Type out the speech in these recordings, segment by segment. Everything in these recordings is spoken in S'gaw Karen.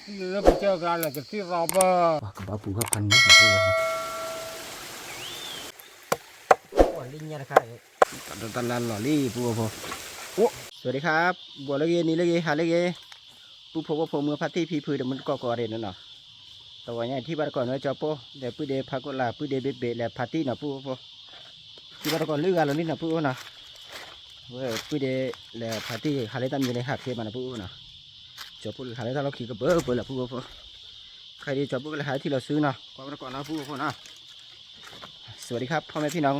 လၢပကစၢၢ်ကျါန့ၣ် ကသံၣ်ရီဘၣ် ပှၤကဘၣ်ပူၤခါဖးန့ၣ် ပူၤဝဲ ပှၤလံညါတခါ တၢ်တၢ်လၢလီၤလံ ပူၤဝဲဖိ အိၣ် สวัสดีครับ ဘီလၢဂ့ၤ နံၤလၢဂ့ၤ ဟါလၢဂ့ၤ ပုၢ်ဖိဝဲၢ်ဖိ မုၢ်ဖါတံၢ်ဖံဖု ဒီးမုၢ်တကိးကိးဂၤဒဲးန့ၣ်နီၤ တဝီညါထံၣ်ဘၣ်တကိးန့ၣ် ကၠီပိၢ် ဒီးပုၢ်ဒ့ဖါကိၣ်လၢ် ပုၢ်ဒ့ဘ့ဘ့ လၢဖါတံၢ်နီၤ ပုၢ်ဖိ ထံၣ်ဘၣ်တကိးလၢဂၤလီၤလံနီၤ ပုၢ်ဖိနီၤ ဝဲပုၢ်ဒ့ လၢဖါတံၢ် ဟးလၢတၢ်မံၤလၢဟးဖျ့မးနီၤ ပုၢ်ဖိနီၤ ကၠီပိၢ်လၢဟးလၢတၢ်လီၢ်ခံကပၢၤပၢၤလီၤ ပုၢ်ဖိ ခဲအံၤ ကၠီပိၢ်ကလဲၤဟးထံၣ်လီၤစုနီၤ ကွၢ်ဘၣ်တကိးနီၤ ပုၢ်ဖိနီၤ สวัสดีครับ พ่อแม่พี่น้อง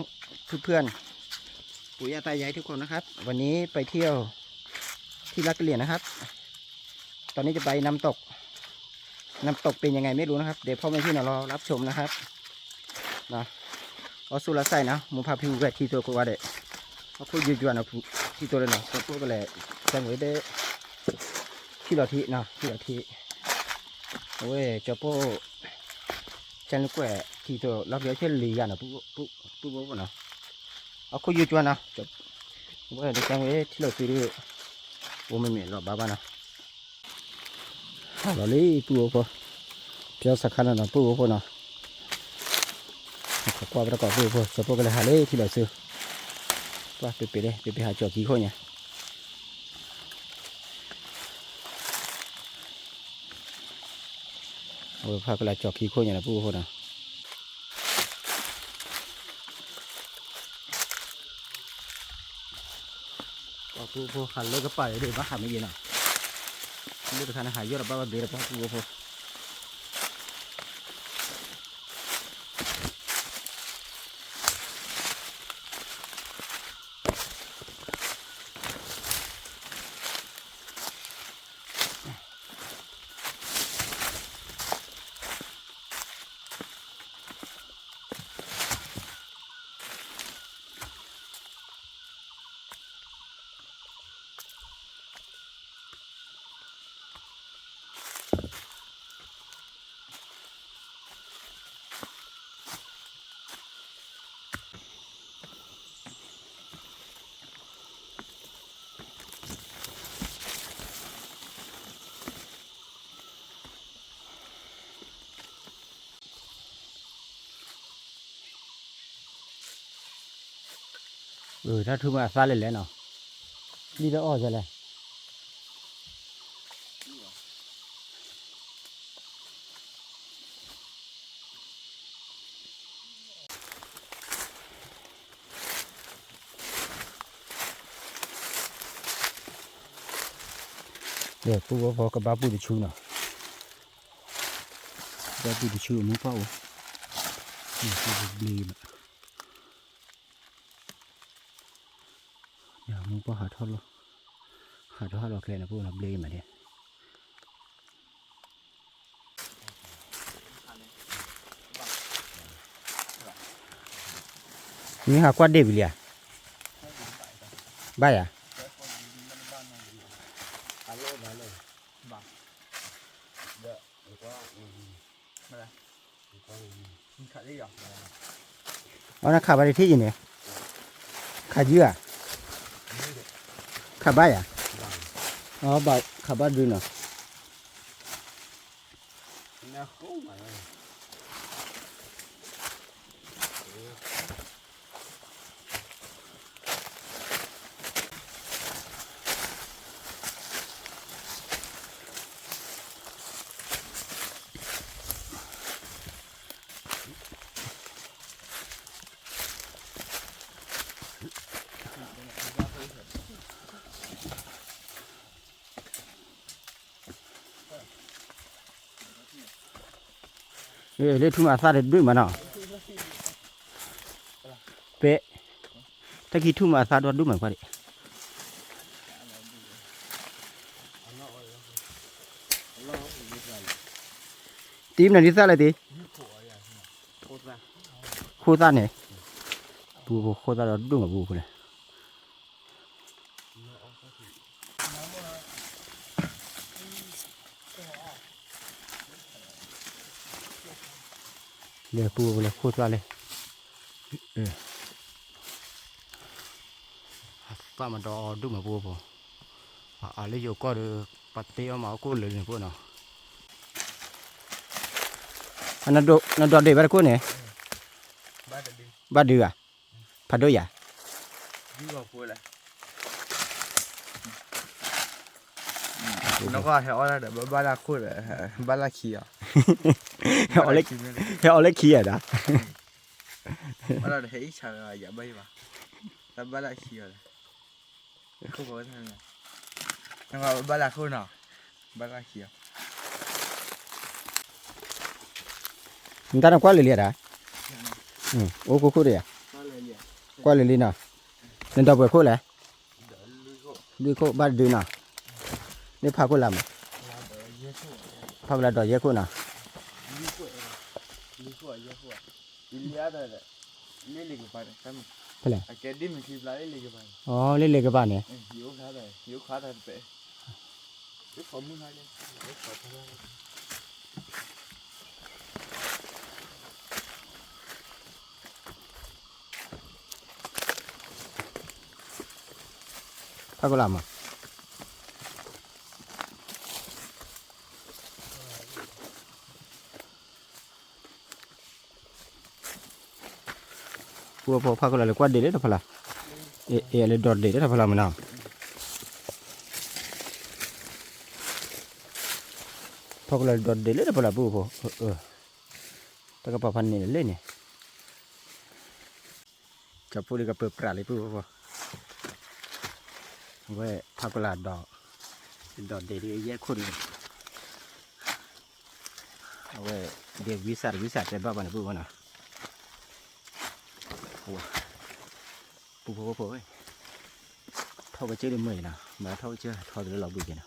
เพื่อนๆ ปู่ย่าตายายทุกคนนะครับ วันนี้ไปเที่ยวที่ลักกะเหรี่ยงนะครับ ตอนนี้จะไปน้ำตก น้ำตกเป็นยังไงไม่รู้นะครับ เดี๋ยวพ่อแม่พี่น้องรอรับชมนะครับ အီၤဆူၣ်လီၤစဲးနီၤ မိၢ်ဖါဖံဝဲထံသိးကိးဂၤဒဲး အခိၣ်ယွၤယွၤနီၤ ထံသိးလၢနီၤ ကၠီပိၢ်ကလဲၤ ကၠီဝဲဒၣ် ထံလီၤထံနီၤ ထံလီၤထံ အဝဲ ကၠီပိၢ် ကၠီနကွဲး ထံသိးလီၤပျီဆဲလံယၤနီၤ ပုၢ်ဖိနီၤ အခိၣ်ယွၤယွၤနီၤ ဝဲဒၣ်ကၠီဝဲထံလီၤစုဒုး အိၣ်မ့မ့ၢ်လီၤဘၣ်ဘၣ်နီၤ ဟးလီၤလံ ပုၢ်ဖိဖိ ပျီစခါနီၤနီၤ ပုၢ်ဖိဖိနီၤ ကွၢ်ဘၣ်တကိး ပုၢ်ဖိ ကၠီပိၢ်ကလဲၤဟးလံ ထံလီၤစု ကွၢ်ပ့ၤပ့ၤလၢ ပ့ၤပ့ၤဟးကၠီၤခံခိၣ်ညါ အဝဲဖးကလၢကၠီၤခံခိၣ်ညါနီၤ ပုၢ်ဖိနီၤ ပုၢ်ဖိဟးလၢကပၤဒီး ဘၣ်ဟးမ့ၢ်ယဲနီၤ လၢတခါန့ၣ် ဟးယီၢ်ဒီးဘၣ်ဘၣ်ဘ့ဒီးပှၤ ပုၢ်ဖိ အၢ တၢ်ထူၣ်မးအသၣ်လဲၣ်လဲၣ်နီၤ လံတအီၣ်ယလဲၣ် ဒီးပုၢ်ဝဲၢ်ဖိကဘၣ်ပူၤတဆူနီၤ ကဘၣ်ပူၤတဆူအမူပှၢ်အိၣ် ဘျ့ဘၣ် မူပှၢ်ဟးထီၣ်လီၤ ဟးထီၣ်ဟးလီၤကျဲန့ၣ် ပုၢ်ဝဲၢ်နီၤ ဘျ့မးဒဲး မ့ၢ်ဟးကွၢ်ဒ့ၣ်ဝံၤလံဧါ ဘၣ်ယၤ အီနခးဘၣ်တထံၣ်အံၤန့ၣ် ခးယုၢ်ဧါ ခးဘၣ်ယၤ အဘၣ်ခးဘၣ်ဒုနီၤ လၢထူၣ်မးအသၣ်တဒုမးနီၤ ပဲ တၢ်ခံထူၣ်မးအသၣ်ဒိၣ်ဒိၣ်မးကွၢ်ဒံး တံၤမနုၤဒ်သၣ်လဲၣ်တံၤ ခိၣ်သၣ်န့ၣ် ပူဖိခိၣ်သၣ်ဒီးဒိၣ်မးပူဖိန့ၣ် လဲၤပူဖိလဲၤခိၣ်သၣ်လဲၣ် သၣ်မးဒီးဒိၣ်မးပူဖိ အလၢယိၤကီၢ်ဒီး ပှၤတ့အီၣ်မးအီၣ်ကိၣ်လၢာ်န့ၣ်ဖိနီၤ နဒိးဒ့ၣ်ဘၣ်တခိၣ်န့ၣ်, ဘၣ်ဒုးဧါ, ဖးဒိၣ်ယၤ, နကဟဲအီၣ်တၢ်ဒီး ဘၣ်လၢခိၣ်ဒီး ဘၣ်လၢခံအီၤ, ဟဲအီၣ်လၢခံဧါဒၣ်, ဘၣ်လၢခံအီၤ, ဘၣ်လၢခိၣ်နီၤ, ဘၣ်လၢခံအီၤ, နတၢ်နကွၢ်လၢာ်လံဧါဒၣ်, အိၣ်ခိၣ်ခိၣ်ဒီးယၤ, ကွၢ်လၢာ်လံနီၤ, နဒီးပှဲၤခိၣ်လဲၣ်, လွံၢ်ခိၣ်ဘၣ်တဒုနီၤ, မ့ၢ်ဖးခိၣ်လၢ်မး, ဖးခိၣ်လၢ်ဒီးယဲၢ်ခိၣ်နီၤ, ဖဲလဲၣ်, အီၤ လ့ၣ်လ့ၣ်ကပၤန့ၣ်, ဖးခိၣ်လၢ်မး, ပူဖိ ဖးခိၣ်လၢ်လၢကွၢ်ဒ့ၣ်လၢတဖီလာ်, အဲ အဲ လၢဒီးဒ့ၣ်လၢတဖီလာ်မးနီၤ, ဖးခိၣ်လၢ်လၢဒီးဒ့ၣ်လၢတဖီလာ်ပူဖိ, တၢ်ကပၤဖးန့ၣ်လၢန့ၣ်, ကၠီၤပူဒ်ကပၢၤပြးလံပူဖိ, အဝဲဖးခိၣ်လၢ်ဒီး, ဒီးဒ့ၣ်ဒ်ယဲၢ်ခိၣ်ဒ်, အဝဲ, ဒ်ဝံစၢ်တဝံစၢ်တဲဘၣ်ပှၤန့ၣ်ပူဖိနီၤ, ပူဖိဖိဖိ, ထီၣ်ကစၢၢ်ဒ်မ့ၢ်နီၤ, မ့ၢ်ထီၣ်ကစၢၢ်ထီတလၢလီၤဘှံးက့ၤနီၤ.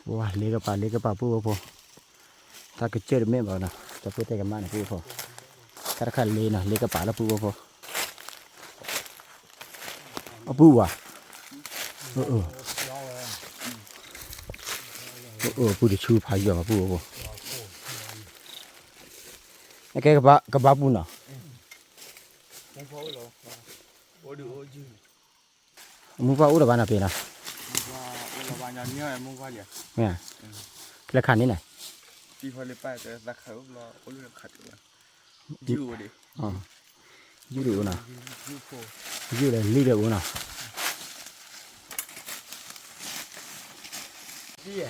ဝါ လ့ကပၤ လ့ကပၤ ပုၢ်ဝဲၢ်ဖိ, တၢ်ကစၢၢ်တမ့ၢ်ဘၣ်နီၤ, တၢ်ဖိတဲကမၣ်န့ၣ် ပုၢ်ဝဲၢ်ဖိ, တၢ်တခါလ့နီၤ လ့ကပၤလၢပုၢ်ဝဲၢ်ဖိ, အပုၢ်ဝဲၢ်, အပုၢ်တဆူဖးယွၤမး ပုၢ်ဝဲၢ်ဖိ, အကဲကဘၣ်ပူၤနီၤ. အမိၢ်ပှၢ်အိၣ်ဒီးဘၣ်နီၤဖဲနီၤ, ဖဲလဲၣ်ခးန့ၣ်လဲၣ်, ယုၢ်ဒီးလံဒီးအိၣ်နီၤ. ပျဲ,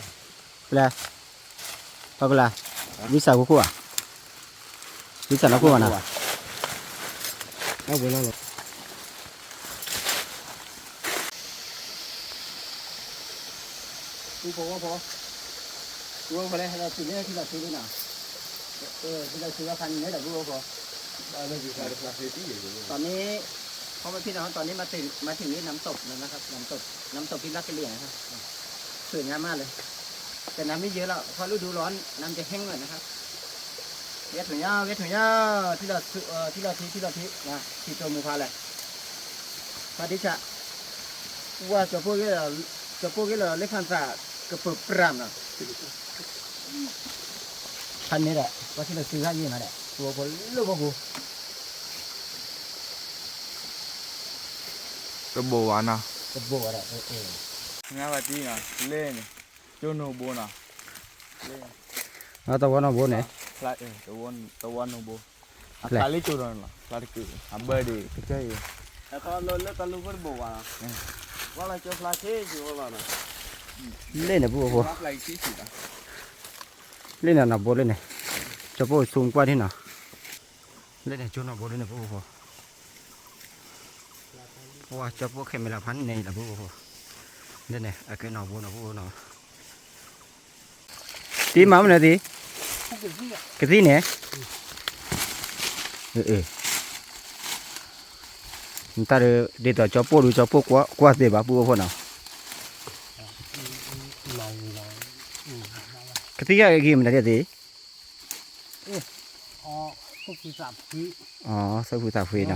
ဖီကလၤ, ဝံစးခိၣ်ခိၣ်ဧါ, ဝံစးနီၢ်ခိၣ်ဘၣ်နီၤ. ပုၢ်ဖိဝဲၢ်ဖိ, ပုၢ်ဖိလၢဟဲလီၤတုၤလၢထံလီၤဆှံလံနီၤ, ထံလီၤဆှံဝဲဖးန့ၣ်ဒီးပုၢ်ဖိ, ตอนนี้, พ่อแม่พี่น้อง ตอนนี้มาถึง, มาถึงนี่น้ำตกแล้วนะครับ น้ำตก, น้ำตกที่ลาดกะเหรี่ยงนะครับ สวยงามมากเลย แต่น้ำไม่เยอะหรอก เพราะฤดูร้อนน้ำจะแห้งหน่อยนะครับ. ဝဲထုးညါ ဝဲထုးညါ, ထံလီၤဆှံ, ထံလီၤဆှံ ထံလီၤဆှံ, ထံကျိမူဖးလဲၣ်, ဖးဒံဆး, ဝါ ကၠီၤပိၢ်ဂ့ၢ်လီၤ, ကၠီၤပိၢ်ဂ့ၢ်လီၤ လၢဖၣ်သး ကပၢၤပြးနီၤ. ဖးန့ၣ်ဒီး ပှၤထံလီၤဆှံဂၤယံၤမးဒီး ပူဖိလၢပူဖိ, တဘိးဘၣ်နီၤ, တဘိးဘၣ်ဒီး, ငါးဘၣ်တံၢ်နီၤ, လ့ၣ်န့ၣ်, ကၠိနိၣ်ဘိနီၤ, လ့ၣ်, တဝီနိၣ်ဘိန့ၣ်, တဝီနိၣ်ဘိ, အဖျါလၢကၠိဒီးနီၤ, ဖျါတကုာ်, အဘၢဒံးကစၢၢ်အံၤ, လၢတၢ်လူၢ်ခိၣ်တဘိးဘၣ်နီၤ, ဝဲလီၤကၠိဖျါဆ့ကၠိလီၤနီၤ. လ့ၣ်န့ၣ်ပူဖိ, လ့ၣ်န့ၣ်နီၣ်ဘိလၢန့ၣ်, ကၠီၤပိၢ်ဆူကွၢ်ထံနီၤ, လ့ၣ်န့ၣ်ကၠိနိၣ်ဘိလၢန့ၣ်ပူဖိ, ဝါ ကၠီၤပိၢ်ခဲမ့ၢ်လၢဖးန့ၣ်လၢပူဖိ, လ့ၣ်န့ၣ် အကဲနိၣ်ဘိနီၤပူဖိနီၤ. တံၤမၤမနုၤတံၤ, ကသံၣ်န့ၣ်, တၢ်ဒ်သိးကၠီၤပိၢ်ဒုး ကၠီၤပိၢ်ကွၢ်သ့ဘၣ် ပုၢ်ဝဲၢ်ဖိနီၤ, ကသံၣ်ဂ့ၤမနုၤတံၤ, သးဖှံ,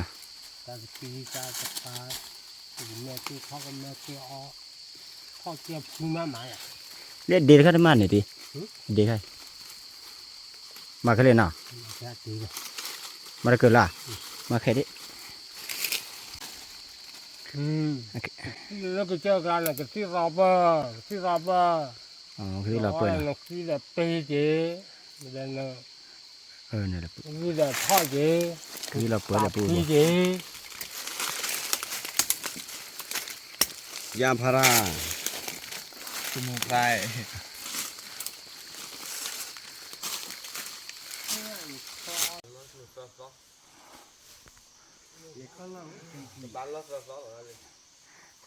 လၢဒ့တခါတမၤန့ၣ်တံၤ, ဒ့တခါ, မၤခဲလၢာ်နီၤ, မၤတကၢၢ်လၢ, မၤခဲဒ့ၣ် လၢကစၢၢ်ကျါန့ၣ် ကသံၣ်သီပၢၢ်, ကသံၣ်သီပၢၢ်, ကသံၣ်ဒီးပ့ၤက့ၤ, ဝံၤဒီးထီၣ်က့ၤ, ကသံၣ်လီၤပၢၢ်လၢပူၤက့ၤ, ယၣ်ဖါရၣ်, သမူဖါ,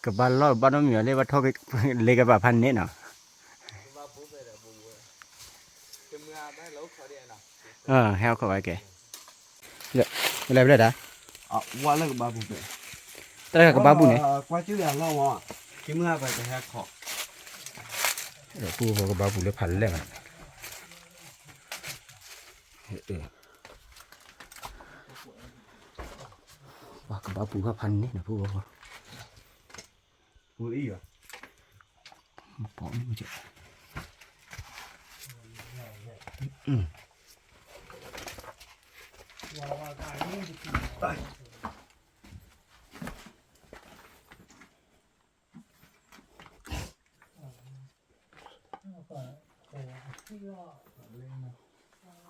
ကဘၣ်လီၢ်ဘၣ်နီတမံၤလၢဘၣ်ထီၣ်လ့ကဘၣ်ဖးန့ၣ်နီၤ, ဟဲခီဘၣ်ကဲ, လဲၤဖဲလဲၣ်ဒၣ်, ဝါလၢကဘၣ်ပူၤဖဲ, တၢ်လၢကဘၣ်ပူၤန့ၣ်, ကွၢ်ကၠူၣ်ယၤလီၤမး, ခံမုၢ်ဟါပှဲၤကဟဲခီ, ပူၤကဘၣ်ပူၤလၢဖးလဲၢ်မး, ပှၤကဘၣ်ပူၤဖးဖးန့ၣ်နီၤ ပူၤ, ပူၤအံၤ, ပူၤအံၤ,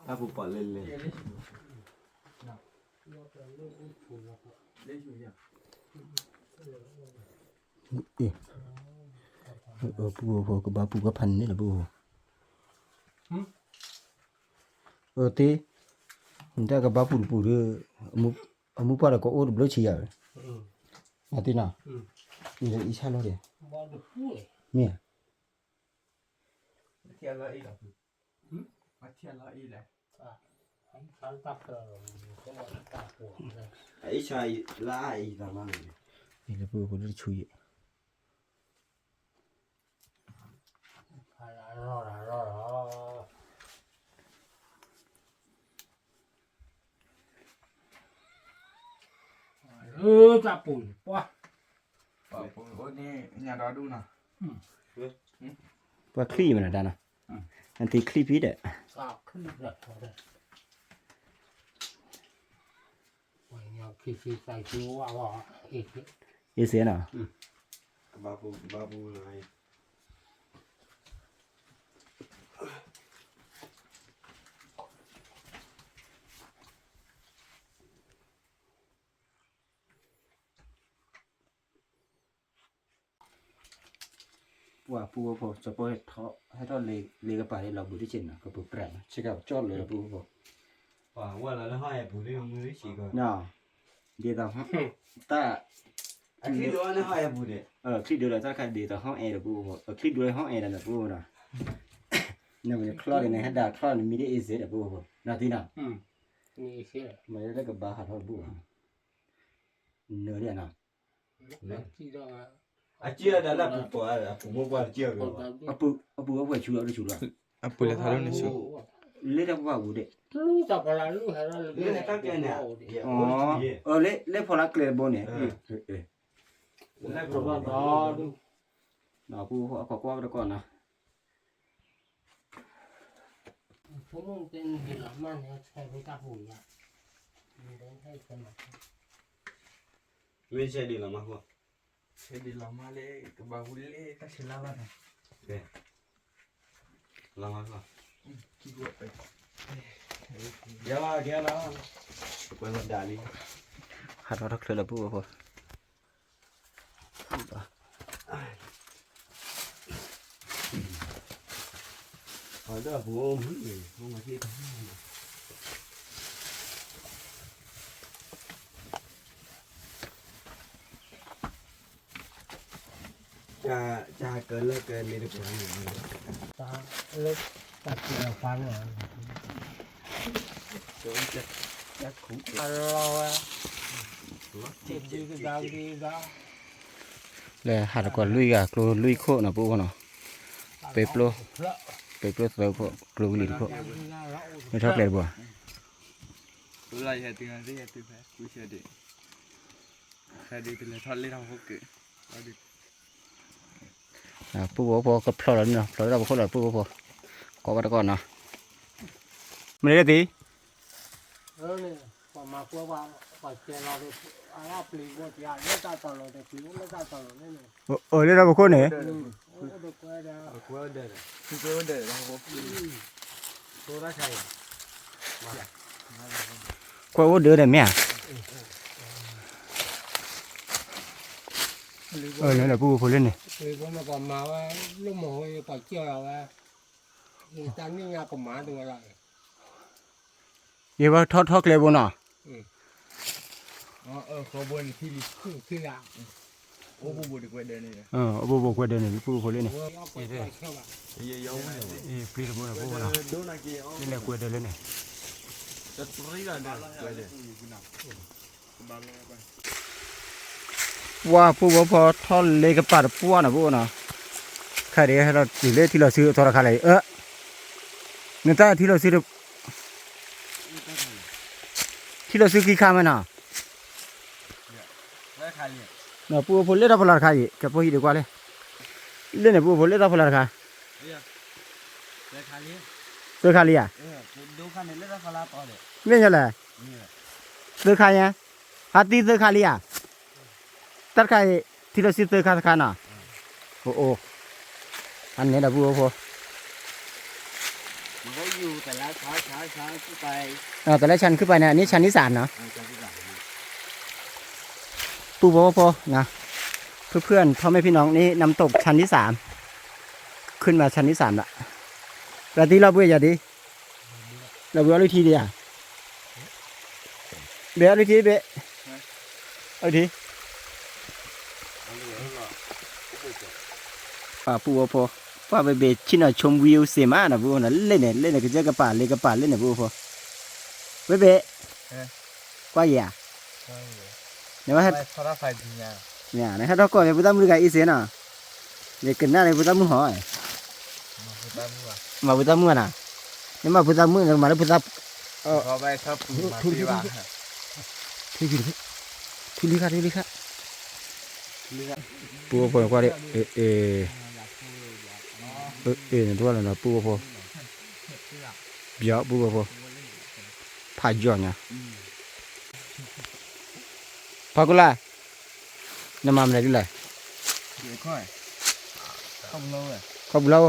တၢ်ပူၤပှၤလဲၤလဲၤ, ပူၤဖိကဘၣ်ပူၤကဖးန့ၣ်လီၤ ပူၤဖိ, အၢ သ့, နတၢ်ကဘၣ်ပူၤတပူၤဒီး, အမိၢ်ပှၢ်ဒီးကအိၣ်တဘျီဆံးယၤဝဲ, အသ့နီၤ, အံၤဆၣ်လီၤဒီး, မ့ၢ်ဧါ, အံၤဆၣ်လီၤအံၤလီၤ, အံၤလၢပူၤဖိလၢတဆူယဲၢ် လၢတၢ်ပူၤန့ၣ် ပှၤ, ပှၤန့ၣ်ညါဒီဒူၣ်နီၤ, ပှၤချံၣ်မနုၤတၢ်နီၤ, အတံၤချံၣ်ဖံးဒီး, အ့စ့နီၤ ပှၤပူဖိ စီၤပီဟဲထီၣ်လ့ကပၤလၢလီၤဘှံးတက့ၢ်နီၤ ကပူၤပြးနီၤ ဆ့ကၤကၠီၣ်လၢပူဖိ, ပှၤဝဲလီၤလၢဟီၣ်အဲၣ်ပူၤလၢမုၢ်ဆံးကီး, ဒ်သိး, တၢ်, ချံၣ်ဒိလၢတၢ်တခါဒ်သိးဟီၣ်အဲၣ်ဒီးပူဖိ, ချံၣ်ဒိလၢဟီၣ်အဲၣ်ဒီးပူဖိနီၤ, နမ့ၢ်ချီၣ်န့ၣ် နဟဲဒၣ်ချီၣ်န့ၣ် မံၤဒ်အ့စ့ဒီးပူဖိ, နီၤသံနီၤ, မ့ၢ်လၢကဘါဟးထီၣ်တဘူၣ်ဘၣ်, နၢၤဒ်နီၤ, အစံၣ်ဒၣ်လၢအပူၤပှၤ အပူၤမိၢ်ပှၢ်တစံၣ်အီၤက့ၤ, အပူၤအဝဲဆူအီၤတဆူလီၤ, အပူၤလဲၤထီၣ်လၢန့ၣ်ဆူ, လၢတၢ်ပူၤပှၤပူၤဒဲး, လၢဖီလာ်ကျဲတဘိန့ၣ်, ဒီးပူဖိအကီၢ်ကွၢ်တကီၢ်နီၤ မ့ၢ်ဆဲးဒံးလီၤမး, ဆဲးဒံးလီၤမးလၢကဘၣ်ပူၤလၢတၢ်ဆဲးလၢ်ဘၣ်နီၤ, လီၤမး, ယၤလီၤ, ယၤလီၤ, ပှဲၤလီၤဒၣ်လံ, ဟးထီၣ်ထီၣ်ချၢလၢပူဖိ လၢဟးတကွၢ်လွံၢ်ဂၤ ကျိလွံၢ်ခိၣ်နီၤ ပူဖိနီၤ, ပ့ၤပျိသၢခိၣ် ကျိကလံၤတခိၣ်, မ့ၢ်ထီၣ်ကျဲတဘိ, ပူဖိဖိကဖျီၣ်လီၤနီၤ ပူဖိဖိ ကဖျီၣ်လီၤပခိၣ်လီၤ ပူဖိဖိ, ကွၢ်ဘၣ်တကီၢ်နီၤ, မ့ၢ်လၢသံ, ပှၤ မၤကွၢ်ဘၣ် ပှၤကဲလီၤဒီး အပျံၤဘိတယၤ လၢတၢ်တီၤလီၤဒီး ပျံၤအိၣ်လၢတၢ်တီၤလီၤန့ၣ် အိၣ်လၢတၢ်ဖီခိၣ်န့ၣ် အိၣ်ဒီးကွဲဒီး ကွဲအိၣ်ဒၢဒီးမ့ၢ်ဧါ လၢပူဖိလၢန့ၣ် ပှၤမၤဝဲ လၢမီၤဝဲ ပှၤကဲလီၤဝဲ တၢ်နံၣ်ညါကမၤဒိဝဲလီၤ ယဝဲထီၣ်ထီၣ်ကျဲဘိနီၤ အိၣ်ဘိဘိကွဲဒၢန့ၣ် ပူဖိလၢန့ၣ် ပျံၤတဘိနီၤ ပူဖိနီၤ လၢန့ၣ်ကွဲဒၢလၢန့ၣ် ပှၤပူဖိဖီထီၣ်လ့ကပၤတပှၢ်နီၤ ပူဖိနီၤ ခါဒံးဟဲလီၤတုၤလၢထံလီၤဆူအသီတခါလၢအံၤ အၢ နတၢ်ထံလီၤဆူ ထံလီၤဆူခံခါမ့ၢ်နီၤ ပူဖိလၢတၢ်ဖီလာ်တခါအံၤ ကဖိဟံးဒံးကွၢ်လၢ လၢန့ၣ်ပူဖိလၢတၢ်ဖီလာ်တခါ သၢခါလံဧါ မ့ၢ်ညါလဲၣ် သၢခါညါ ဟးသံသၢခါလံဧါ တၢ်တခါအံၤ ထံလီၤဆူသၢခါတခါနီၤ အိၣ်အိၣ် အန့ၣ်ဒီးပူဖိ တလဲဆၢခုပာ်န့ၣ် အန့ၣ်ဆၢနံၣ်စၢ်နီၤ ပူဖိဖိ เพื่อนๆพ่อแม่พี่น้องนี่น้ำตกชั้นที่สาม ขึ้นมาชั้นที่สามละ ราตรีรอบเวอย่าดี เราเวอลูทีเดียเบอลูทีเบอลูที ပှၤပူဖိ ပှၤဘ့ၣ်ဘ့ၣ်ဆ့ၣ်နီၤ ชมวิวเสร็จมาနီၤ ပူဖိနီၤ လၢန့ၣ် လၢန့ၣ် ကစၢၢ်ကပၤ လ့ကပၤ လၢန့ၣ် ပူဖိ ဘ့ၣ်ဘ့ၣ် ကွၢ်ယၤ နမ့ၢ်ဟဲထီၣ်ကီၢ်န့ၣ် ပသးမုၢ်တဂၤအံၤစ့ၢ်နီၤ ယကနၣ်န့ၣ် ပသးမုၢ်ဟီ မၤပသးမုၢ်ဘၣ်နီၤ နမၤပသးမုၢ်န့ၣ် မၤလၢပသး ထူလံခါ ထူလံခါ ပူဖိကွၢ်ဒီး အ့ အ့ နတဝဲလီၤနီၤ ပူဖိ ပျီပူဖိ ဖးယီၤညါ ဖးကူလာ် နမၤမနုၤဒ်လဲၣ် ခီပူၤလီၤ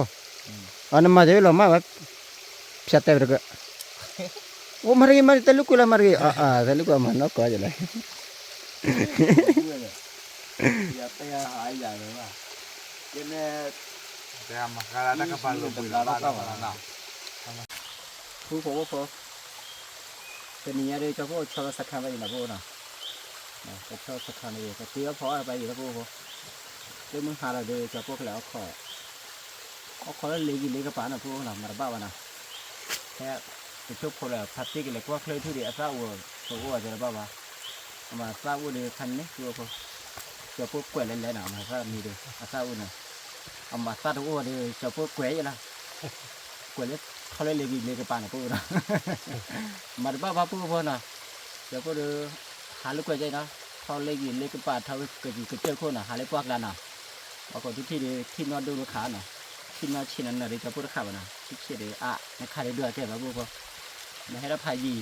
အိၣ် နမၤတ့ၢ်လီၤမၢ်ဝဲ ဖျါတဲဝဲတကၢၢ် အိၣ်မၤတဂ့ၤ မၤတဂ့ၤ တဲလိာ်ကွဲလီၤ မၤတဂ့ၤ အါ တဲလိာ်ကွဲမၤနီၢ်ကီၢ်ယလဲၣ် ပူဖိဖိ တနံၤညါဒီး ကၠီဖိအိၣ်ဆီလီၤစခါဘၣ်အံၤနီၤ ပအိၣ်နီၤ ကဆီစခါန့ၣ် ကတ့အီၣ်ဖီအီၣ်ဘၣ်အံၤလၢပအိၣ်ဖိ လၢမုၢ်ဟါလီၤဒီး ကၠီဖိကလဲၤအီၣ်ခိး အီၣ်ခိးလၢလ့ဂံၢ်လ့ကပၤနီၤ ပအိၣ်နီၤ မၤတဘၣ်ဘၣ်နီၤ ဖဲ ပဆိဖိလၢ ဖါတံၢ်ကလဲၤကွၢ်ချၢထူၣ်ဒီး အသၣ်အိၣ်တအိၣ်အတဘၣ်ဘၣ် အမၤသၣ်အိၣ်ဒီးခါန့ၣ် ပအိၣ်ဖိ ကၠီဖိကွဲးလဲၤလဲၤနီၤ အမၤသၣ်မံၤဒီး အသၣ်အိၣ်နီၤ အမၤသၣ်တအိၣ်ဒီး ကၠီဖိကွဲးယဲလီၤ ကွဲးလၢထီလၢလ့ဂံၢ်လ့ကပၤန့ၣ် ပအိၣ်နီၤ မၤတဘၣ်ဘၣ်ပအိၣ်ဖိနီၤ ကၠီဖိဒီး ဟးလၢကွဲးကဲနီၤ ထီလ့ဂံၢ်လ့ကပၤ ထီကကစၢၢ်ခိၣ်နီၤ ဟးလၢပှၢ်ကျါနီၤ ပှၤကိးထူၣ်ထံၣ်ဒီး ထံၣ်နီၢ်ဒိၣ်လၢခါနီၤ ထံၣ်နီၢ်ဆံးနီၤ နၢ်ဒီးကၠီဖိတခါဘၣ်နီၤ ဆံးဆံးဒီး အါ နခါဒီးဒိၣ်အကဲဘၣ်ပအိၣ်ဖိ နဟဲဒၣ်ဖးယံၤ ဒီး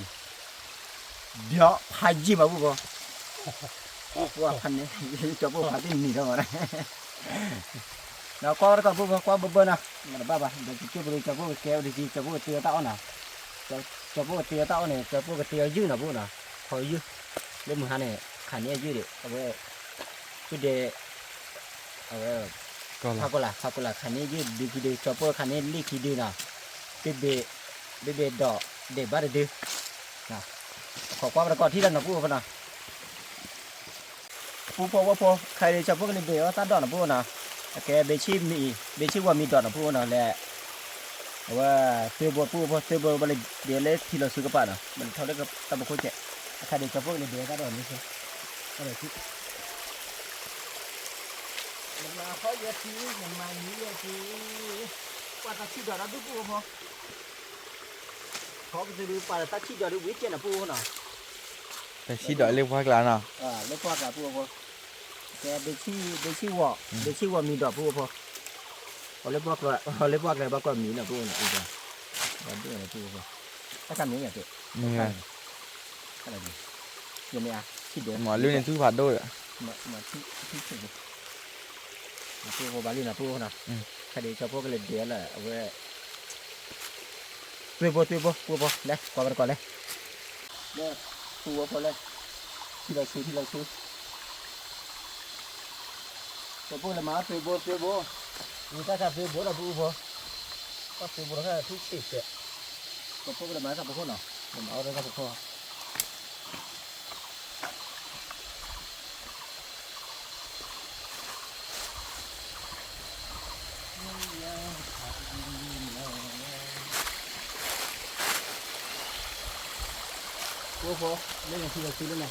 ဖးယံၤဘၣ်ပအိၣ်ဖိ ပှၤဖးန့ၣ် ကၠီဖိဖးတံၢ်နံၤထီၣ်မး ဒီးကွၢ်ဝဲတကီၢ်ပအိၣ်ဖိ ကွၢ်ဘၢဘၢနီၤ မၤတဘၣ်ဘၣ် ဒီးကၠီဖိဒီး ကၠီဖိကတဲအီၤတၢ်အီၣ်နီၤ ကၠီဖိကတဲအီၤတၢ်အီၣ်န့ၣ် ကၠီဖိကတဲအီၤယုၢ်နီၤ ပအိၣ်နီၤ ခီယုၢ် လၢမုၢ်ဟါန့ၣ် ခးန့ၢ်အယုၢ်ဒီး အဝဲ အဝဲ ဖးကီၢ်လၢ် ဖးကီၢ်လၢ် ခးန့ၢ်ယုၢ်ဒုးခံဒုး ကၠီဖိခးန့ၢ်လ့ၢ်ခံဒုနီၤ ဘ့ၣ်ဘ့ၣ် ဘ့ၣ်ဘ့ၣ်ဒီး ဒဲးဘၣ်တဒု ခိးကွၢ်ပတကီၢ်ထံၣ်လီၤနီၤ ပအိၣ်ဖိနီၤ ပူဖိဝဲဖိ ခါအံၤ ကၠီဖိကန့ၣ်ဘ့ၣ်အီၣ်သၣ်ဒီးနီၤ ပအိၣ်နီၤ အကဲဘ့ၣ်ဆံၣ်မံၤ ဘ့ၣ်ဆံၣ်ဝီၤမံၤဒီးနီၤ ပအိၣ်နီၤ လဲၤ အဝဲ သၢဘိပူဖိ သၢဘိဘၣ်လၢဒဲးလၢထံလီၤဆူကပၤနီၤ ဘၣ်လၢထီလၢတၢ်ဖီခိၣ်ကဲး အခါဒီးကၠီဖိကန့ၣ်ဘ့ၣ်အီၣ်သၣ်ဒီးန့ၣ် နမၤဟီယဲၢ်ထံ နမၤနံၤယဲၢ်ထံ ပှၤတၢ်ဆံၣ်ဒီးဒီဒူၣ်ပူဖိ ခီပတုၤဒုးပှၤတၢ်ဆံၣ်ဒီးဒုးဝံၤကဲနီၤပူဖိနီၤ တၢ်ဆံၣ်ဒီးလၢပှၢ်ကျါနီၤ လၢပှၢ်ကျါပူဖိ ကဲ ဘ့ၣ်ဆံၣ်ဝီၤ ဘ့ၣ်ဆံၣ်ဝီၤမံၤဒီးပူဖိ အလၢပှၢ်ကျါ အလၢပှၢ်ကျါဘၣ်ကွၢ်မံၤနီၤပူဖိနီၤ ဒိၣ်န့ၣ်ပူဖိ တၢ်ကမံၤယဲၢ်တၢ် မ့ၢ် ယမ့ၢ်အါ ထံဒဲး မၤလုၢ်န့ၣ်သူၣ်ဖးဒိၣ်ဒီး မၤ မၤထံ ထံဆံးန့ၣ် မၤပှိၢ်ဖိဘၣ်လံနီၤ ပှိၢ်ဖိနီၤ ခါဒံးကၠီဖိကလဲၤဒဲးလၢအဝဲ သွ့ဘိ သွ့ဘိ ပှိၢ်ဖိ လဲၤ ကွၢ်ဘၣ်တကီၢ်လဲၤ လဲၤ ပှိၢ်ဖိလဲၤ ထံလီၤဆူ ထံလီၤဆူ ကၠီဖိလဲၤမၤသွ့ဘိ သွ့ဘိ ဝံသၣ်သၣ်သွ့ဘိဒီးပှိၢ်ဖိ တၢ်သွ့ဘိဒီးထံဆံးစဲး ကၠီဖိကလဲၤမၤတၢ်ပခိၣ်နီၤ လဲၤမၤအီၣ်တၢ်ပခိၣ် ပှိၢ်ဖိ လၢန့ၣ်ထံလီၤဆူလၢန့ၣ်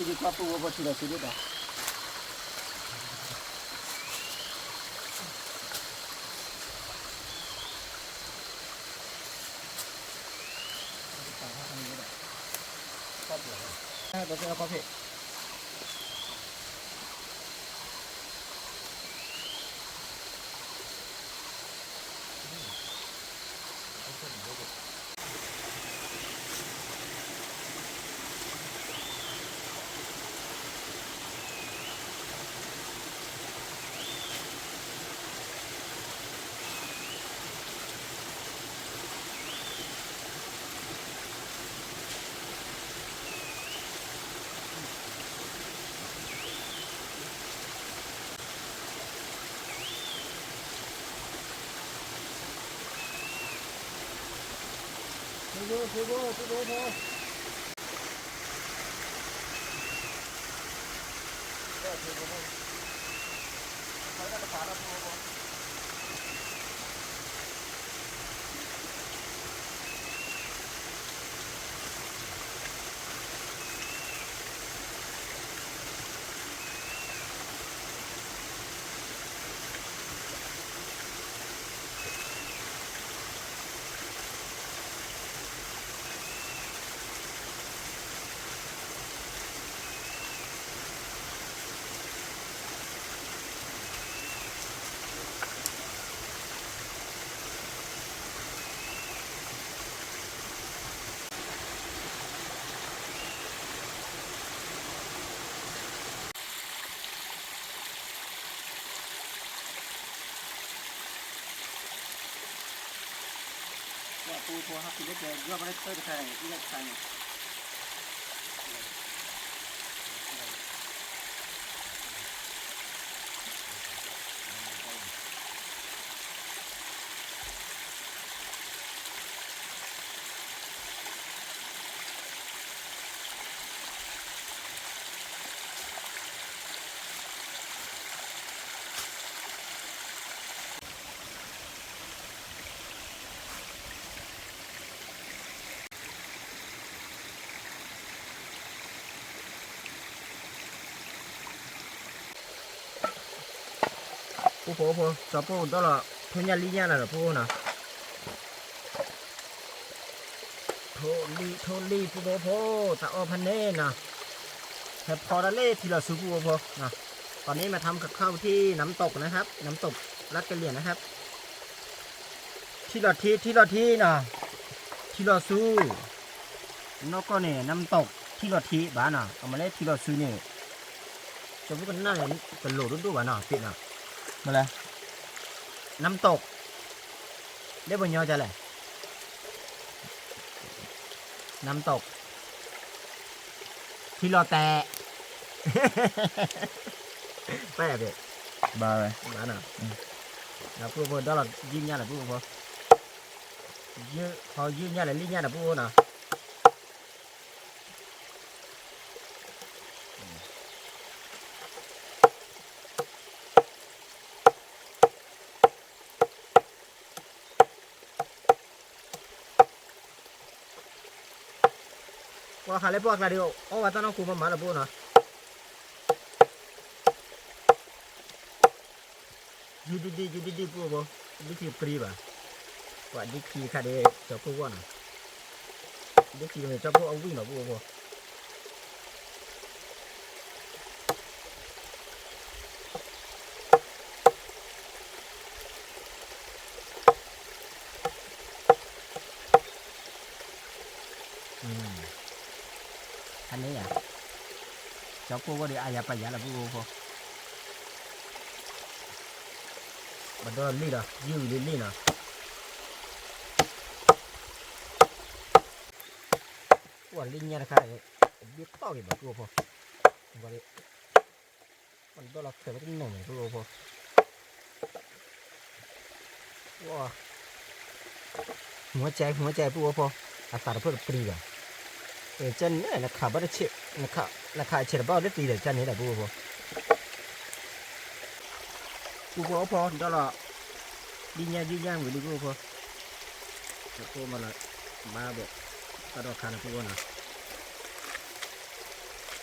သုကကွၢ်ပှိၢ်ဖိထံလီၤဆူဒ်ဒီး ပှိၢ်ဖိဟးဖံးလၢကဲ ယွၤပှၤလၢတၢ်တခါန့ၣ် အံၤလၢတခါန့ၣ် ပှိၢ်ဖိဖိ ကၠီပှိၢ်ဒီလီၤ ထိၣ်ညၣ်လံၣ်ညၣ်လၢဒီးပှိၢ်ဖိနီၤ ထိၣ်လံၣ် ထိၣ်လံၣ် ပှိၢ်ဖိဖိ သးအီၣ်ဖဲန့ၣ်နီၤ ဟဲဖီတၢ်လၢထံလီၤဆူပှိၢ်ဖိနီၤ ตอนนี้มาทำกับข้าวที่น้ำตกนะครับ น้ำตกลาดกะเหรี่ยงนะครับ ထံလီၤထံ ထံလီၤထံနီၤ ထံလီၤဆူ နီၢ်ကီၢ်န့ၣ် น้ำตก ထံလီၤထံဘၣ်နီၤ အမၤလၢထံလီၤဆူန့ၣ် ကၠီဖိကနၣ်န့ၣ် တလိၤဒိၣ်ဒိၣ်ဘၣ်နီၤ သ့ၣ်နီၤ မ့ၢ်လဲၣ် น้ำตก လၢပှၤညီဒ်လဲၣ် น้ำตก ထံလီၤတဲာ် ပၢ်ယၤဘ့ၣ် ဘၣ်ဝဲ ဘၣ်နီၤ ဒီးပှိၢ်ဖိဒီလီၤ ယုၢ်ညၣ်လၢပှိၢ်ဖိ ယုၢ် ဟီယုၢ်ညၣ်လၢလံၣ်ညၣ်ဒီးပှိၢ်ဖိနီၤ ပှၤခးလၢပှၤကျါဒီး အီၣ်ဝဲတၢ်နီၢ်ခိမးမးလၢပှိၢ်နီၤ ယုၢ်ဒံၣ်ဒံၣ် ယုၢ်ဒံၣ်ဒံၣ်ပှိၢ်ဖိ ဒံၣ်ခံပရံဘၣ် ပှၤဒံၣ်ခံတခါဒီး ကၠီပှိၢ်ဂီၢ်နီၤ ဒံၣ်ခံကမ့ၢ်ကၠီပှိၢ်အဝံၣ်နီၤပှိၢ်ဖိ อืม ကၠီဖိဝဲဒီးအါယၤပာ်ယၤလၢပုၢ်ဖိ, ပဒီလံလီၤ ယုၢ်လံလံလီၤ, ပှၤလံညါတခါ, ဘ့ၣ်တီၢ်က့ၤဘၣ်ပုၢ်ဖိ, ပှၤဒီးလီၤခဲးဝဲတနီၤန့ၣ်ပုၢ်ဖိ หัวใจ หัวใจ ပုၢ်ဖိ, အသးတဖျၢၣ်တပျံၤဘၣ်, ကဲန့ၣ် နခးဘၣ်တဆ့, နခးဆဲးတဘၣ်အီၤတသံဒီး ကဲန့ၣ်ဒီးပုၢ်ဖိ, ပုၢ်ဖိဖိ ဒီလီၤ, ဒ်ညါဒ်ညါဝံၤလံပုၢ်ဖိ, ဒီးအိၣ်မးလီၤ, ဘၣ်ဘၣ်, တၢ်ဒီးခါန့ၣ်ပုၢ်ဖိနီၤ,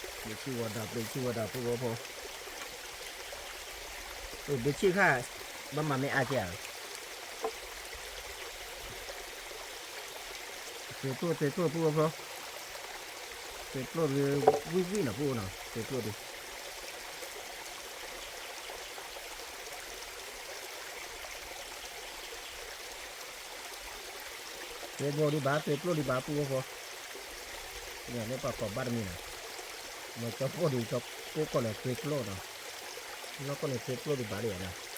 ဘ့ၣ်ဆံၣ်ဝဲဒီး ဘ့ၣ်ဆံၣ်ဝဲဒီးပုၢ်ဖိဖိ ဘ့ၣ်ဆံၣ်ခါ, ဘၣ်မၤမ့ၢ်အါကဲဧါ, သုးကျိၣ် သုးကျိၣ်ပုၢ်ဖိ, သုးကျိၣ်ဒုး ဝံၣ်ဝံၣ်နီၤပုၢ်နီၤ သုးကျိၣ်ဒုး သုးကျိၣ်ဒံးဘၣ် သုးကျိၣ်ဒံးဘၣ်ပုၢ်ဖိ, မ့ၢ်ပှၤကိးဘၣ်တမံၤနီၤ, မ့ၢ်ကၠီပိၢ်ဒံး ကၠီပိၢ်ကိးလၢသုးကျိၣ်နီၤ, နီၢ်ကီၢ်န့ၣ်သုးကျိၣ်ဒံးဘၣ်လံနီၤ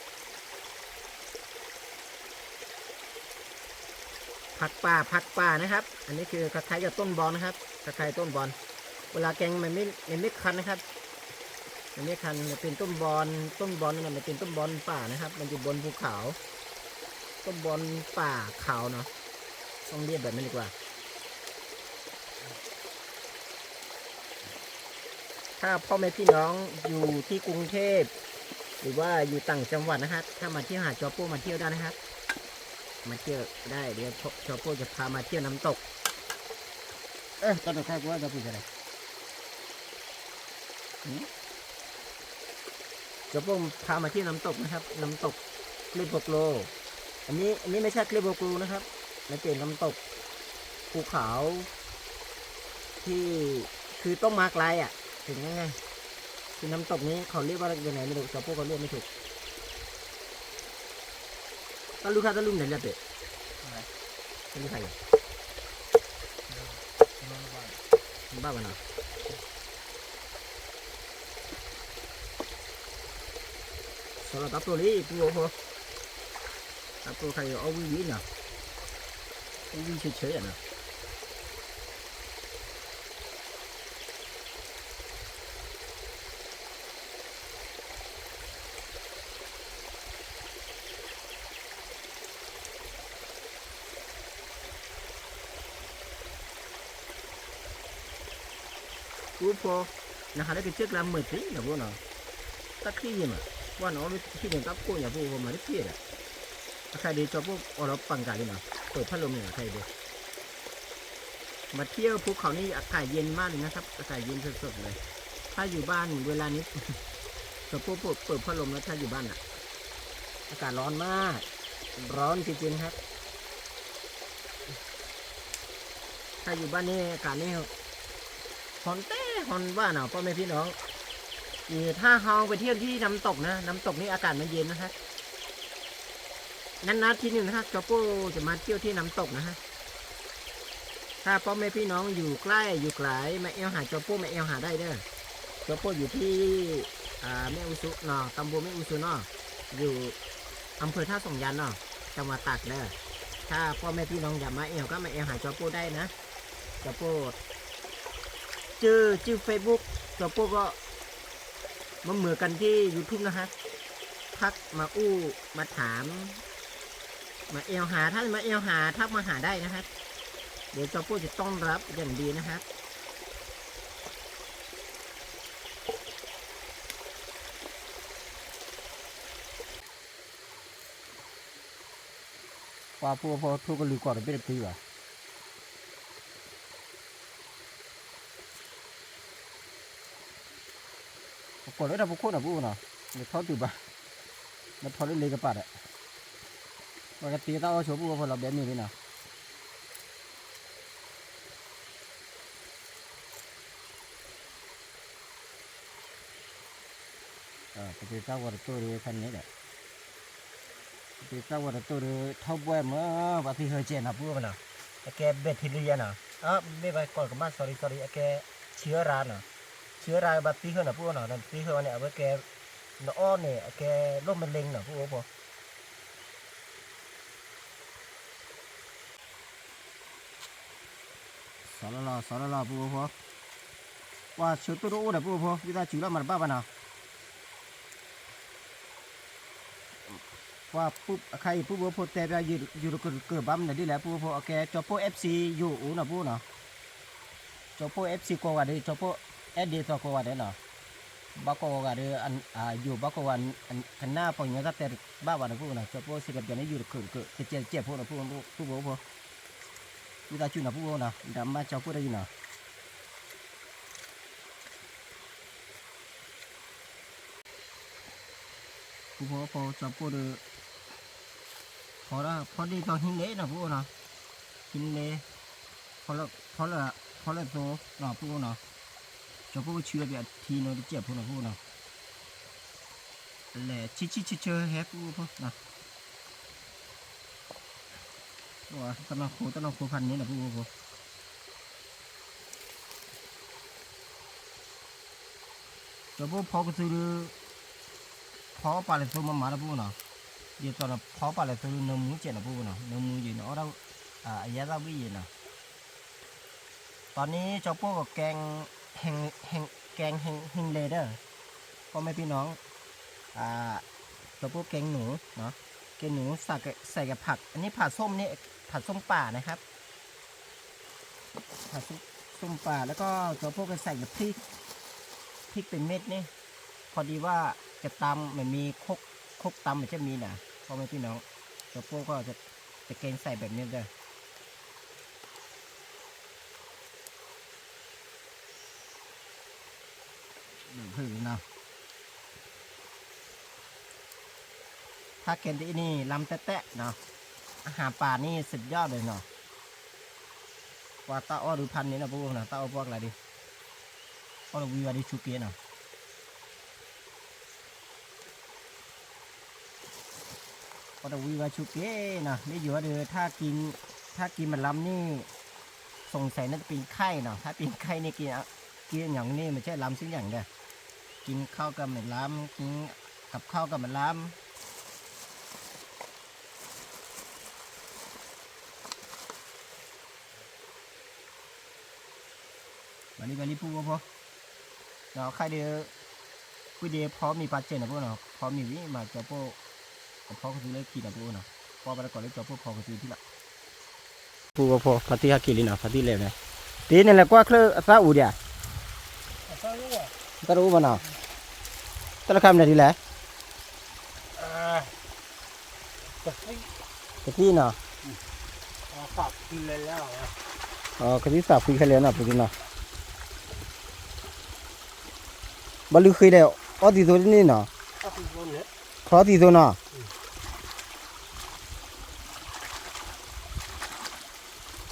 ผักป่า ผักป่านะครับ อันนี้คือคล้ายๆกับต้นบอนนะครับ คล้ายๆต้นบอน เวลาแกงมันไม่ มันไม่คันนะครับ มันไม่คัน มันเป็นต้นบอน ต้นบอนนั่นนะ มันเป็นต้นบอนป่านะครับ มันอยู่บนภูเขา ต้นบอนป่าเขาเนาะ ต้องเรียกแบบนั้นดีกว่า ถ้าพ่อแม่พี่น้องอยู่ที่กรุงเทพฯ หรือว่าอยู่ต่างจังหวัดนะครับ ถ้ามาเที่ยวหาจอโป้มาเที่ยวได้นะครับ มาเที่ยวได้ เดี๋ยวจอโป้จะพามาเที่ยวน้ำตก เออ ตอนเดียวข้ากูว่าจะพูดอะไร อืม จะพวกพามาเที่ยวน้ำตกนะครับ น้ำตกคลิปโปโกล อันนี้ อันนี้ไม่ใช่คลิปโปโกลนะครับ มันเป็นน้ำตกภูเขา ที่ คือต้องมาไกลอ่ะ ถึงง่ายๆ คือน้ำตกนี้เขาเรียกว่ายังไงไม่รู้ จอพวกเขาเรียกไม่ถูก တၢ်လူၢ်ခါတၢ်လူၢ်မနုၤလဲၣ်ပ့ၢ် တၢ်လူၢ်ခါယၤ ဘၣ်ဘၣ်နီၤ ဆီလီၤတၢ်ပျိၢ်လံ ပုၢ်ဖိ တၢ်ပျိၢ်ခါအံၤ အီၣ်ဝံၣ်ဝံၣ်နီၤ အီၣ်ဝံၣ်ဆၢဆၢယၤနီၤ ပုၢ်ဖိ နဟးလၢကစၢၢ်ကျါမုာ်သ့နီၤဖိနီၤ တၢ်ချံၣ်ယဲၢ်မး ပှၢ်နအီၣ်လၢဟံၣ်န့ၣ် တၢ်ကိၢ်ညါပုၢ်ဖိမၤတထံၣ်ဒီး အခါဒီး ကၠီပိၢ်အိးဒီးပှၤကၤလံနီၤ ပိာ်ဖးလိာ်မ့ၢ်အခါအံၤဒီး มาเที่ยวภูเขานี่อากาศเย็นมากเลยนะครับ อากาศเย็นสดๆเลย ถ้าอยู่บ้านเวลานี้ จะพวกเปิดพัดลมแล้วถ้าอยู่บ้านอ่ะ อากาศร้อนมาก ร้อนจริงๆครับ ถ้าอยู่บ้านนี่อากาศนี่ ฮอนเต้ฮอนว่าหนาวพ่อแม่พี่น้อง หรือถ้าเราไปเที่ยวที่น้ำตกนะ น้ำตกนี่อากาศมันเย็นนะฮะ นานๆทีหนึ่งนะครับ จอโป้จะมาเที่ยวที่น้ำตกนะฮะ ถ้าพ่อแม่พี่น้องอยู่ใกล้อยู่ไกล มาแอวหาจอโป้ มาแอวหาได้เด้อ จอโป้อยู่ที่ อ่า แม่อุสุเนาะ ตำบลแม่อุสุเนาะ อยู่อำเภอท่าสองยางเนาะ จังหวัดตากเด้อ ถ้าพ่อแม่พี่น้องอยากมาแอวก็มาแอวหาจอโป้ได้นะ จอโป้ ชื่อ ชื่อเฟซบุ๊ก จอโป้ก็ มันเหมือนกันที่ยูทูบนะฮะ ทักมาอู้มาถาม มาแอวหา ถ้ามาแอวหา ทักมาหาได้นะฮะ เดี๋ยวจอโป้จะต้อนรับอย่างดีนะฮะ ပှၤဖိအဖီထိကလုာ်ကီၢ်တဘ့ၣ်တပျံၤဘၣ် ပကိးလၢတၢ်ဖိခိၣ်နီၤပုၢ်နီၤ နထီတုၤဘၣ် နထီလၢလ့ကပၤဒီး ပှၤကတ့တၢ်အီၣ်ဆိးပုၢ်ဖိလီၤဘဲမ့ၢ်လံနီၤ ပတ့တၢ်ဝီတတိၢ်ဒီးခါန့ၣ်ဒီး ပတ့တၢ်ဝီတတိၢ်ဒီး ထီၣ်ဘှဲမၢ ပှၤသံဟၢကဲနီၤပုၢ်ဖိနီၤ အကဲဘဲထံလံယဲနီၤ အမ့ၢ်ပှၤကိးကမၣ် sorry sorry အကဲ ဆံအရါနီၤ ဆှၢတၢ်ဘၣ်သံဃၢနီၤ ပုၢ်အိၣ်နီၤ, နသံဃၢဝဲန့ၣ် အဝဲကဲ နအီၣ်န့ၣ် အကဲလိၣ်မ့ၢ်လ့နီၤ ပုၢ်အိၣ်ဖိ. စီၤလီၤလီၤ စီၤလီၤလီၤ ပုၢ်အိၣ်ဖိ, ပှၤဆှၢတိၢ်တအိၣ်ဒီး ပုၢ်အိၣ်ဖိ ဝံသးစူၤလီၤ မၤတဘၣ်ဘၣ်နီၤ. ပှၤပုၢ် အခါအံၤ ပုၢ်ဖိတဲပျီ ယူၤတကၢၢ်ဘၣ်မနုၤဒ်လဲၣ် ပုၢ်ဖိ အကဲ ကၠီၤပိၢ် FC ယိၤအိၣ်နီၤ ပုၢ်နီၤ. ကၠီၤပိၢ် FC ကိးဂၤဒဲး ကၠီၤပိၢ် အဲၣ်ဒ့သိးကိးဂၤဒဲးနီၤ. ဘၣ်ကိးဂၤဒဲး ယိၤဘၣ်ကိးဂၤ ကနၣ်ပှၤကညီတၢ်တဲတဘၣ်ဘၣ်ဒီး ပုၢ်နီၤ. ကၠီၤပိၢ် စံးတပျီန့ၣ် ယူၤတကၢၢ်တကၢၢ် တကဲးတကဲးဖိနီၤ ပုၢ်ဖိ. ဝံသးစူၤနီၤ ပုၢ်ဖိနီၤ ဒီးမၤကၠီၤပိၢ်တဂ့ၤနီၤ. ပုၢ်ဖိဖိ ကၠီၤပိၢ်ဒီး ဖီဒၣ် ဖီဒ့ၣ်တီဟံးန့ၣ်နီၤ ပုၢ်ဖိနီၤ. ဟံးန့ၣ် ဖီလၢ ဖီလၢ ဖီလၢသိနီၤ ပုၢ်ဖိနီၤ. ကၠီၤပိၢ်ကဆူအပျီထံနီၤ တကဲးဖိနီၤ ပုၢ်ဖိနီၤ. လဲၤဆံဆံဆၢဆၢဟဲ ပုၢ်ဖိနီၤ. တနီၤခိ တနီၤခိဖးန့ၣ်နီၤ ပုၢ်ဖိဖိ. ကၠီၤပိၢ်ဖီကသုဒီး ဖီပာ်လဲၤသိမးမး ပုၢ်ဖိနီၤ. ဒ်သိးဒီး ဖီပာ်လဲၤသိဒီး နၢမူကဲးနီၤ ပုၢ်ဖိနီၤ. နၢမူယံၤန့ၣ် အီၣ်ဒၣ် အယဲၢ်သၣ်ဝံၣ်ယံၤနီၤ. တနံၤ ကၠီၤပိၢ်ကကဲ ကဲဟ့ၣ်လဲၤဒီး พ่อแม่พี่น้อง ကၠီၤပိၢ်ကဲနူၤ ကဲနူၤ ใส่กับผัก อันนี้ผักส้มนี่ ผักส้มป่านะครับ ผักส้มป่า แล้วก็ เจ้าพวกก็ใส่กับพริก พริกเป็นเม็ดนี่ พอดีว่าจะตำ มันมีครก ครกตำมันจะมีนะ พ่อแม่พี่น้อง เจ้าพวกก็จะ จะแกงใส่แบบนี้เด้อ ဖုနီၤ ถ้าแกงที่นี่ล้ำแต๊ะๆเนาะ อาหารป่านี่สุดยอดเลยเนาะ ပှၤတၢ်အီၣ်ဒုးဖးန့ၣ်နီၤ ပုၢ်ဖိနီၤ တၢ်အီၣ်ပှၢ်ကလါဒုး အီၣ်တဝံဝဲဒုးဆူက့နီၤ အီၣ်တဝံဝဲဆူက့နီၤ မ့ၢ်ယိၤဒီး ถ้ากิน ถ้ากินมันล้ำนี่ สงสัยน่าจะเป็นไข้เนาะ ถ้าเป็นไข้นี่กิน กินอย่างนี้ไม่ใช่ล้ำสักอย่างเด้อ กินข้าวก็ไม่ล้ำ กินกับข้าวก็ไม่ล้ำ ဘၣ်လံ ဘၣ်လံ ပုၢ်ဖိဖိ ဒီးခဲအံၤဒီး ကွံာ်ဒ့ဖီမ့ၤပာ်စဲးနီၤ ပုၢ်ဖိနီၤ ဖီမ့ၤဝံၤ မၤကၠီၤပိၢ် အဖီကသုလၢခံနီၤ ပုၢ်ဖိနီၤ ကွၢ်ဘၣ်တကိးလၢကၠီၤပိၢ်ဖီကသုထံၣ်လီၤ ပုၢ်ဖိဖိ ဖါတံၢ်ဟဲက့ၤလံနီၤ ဖါတံၢ်လဲၣ်န့ၣ် တ့န့ၣ်လဲၤကွၢ်ချၢၣ်အသၣ်အူဒံးဧါ တၢ်တအိၣ်ဘၣ်နီၤ တၢ်တခါမနုၤဒ်လဲၣ် ကသံၣ်နီၤ ကသံၣ်သးဖှံခဲလၢာ်နီၤ ပူၤနီၤ ဘၣ်လုၢ်ဃ့ဒီး အီၣ်သံသိတန့ၢ်နီၤ ချီသံသိနီ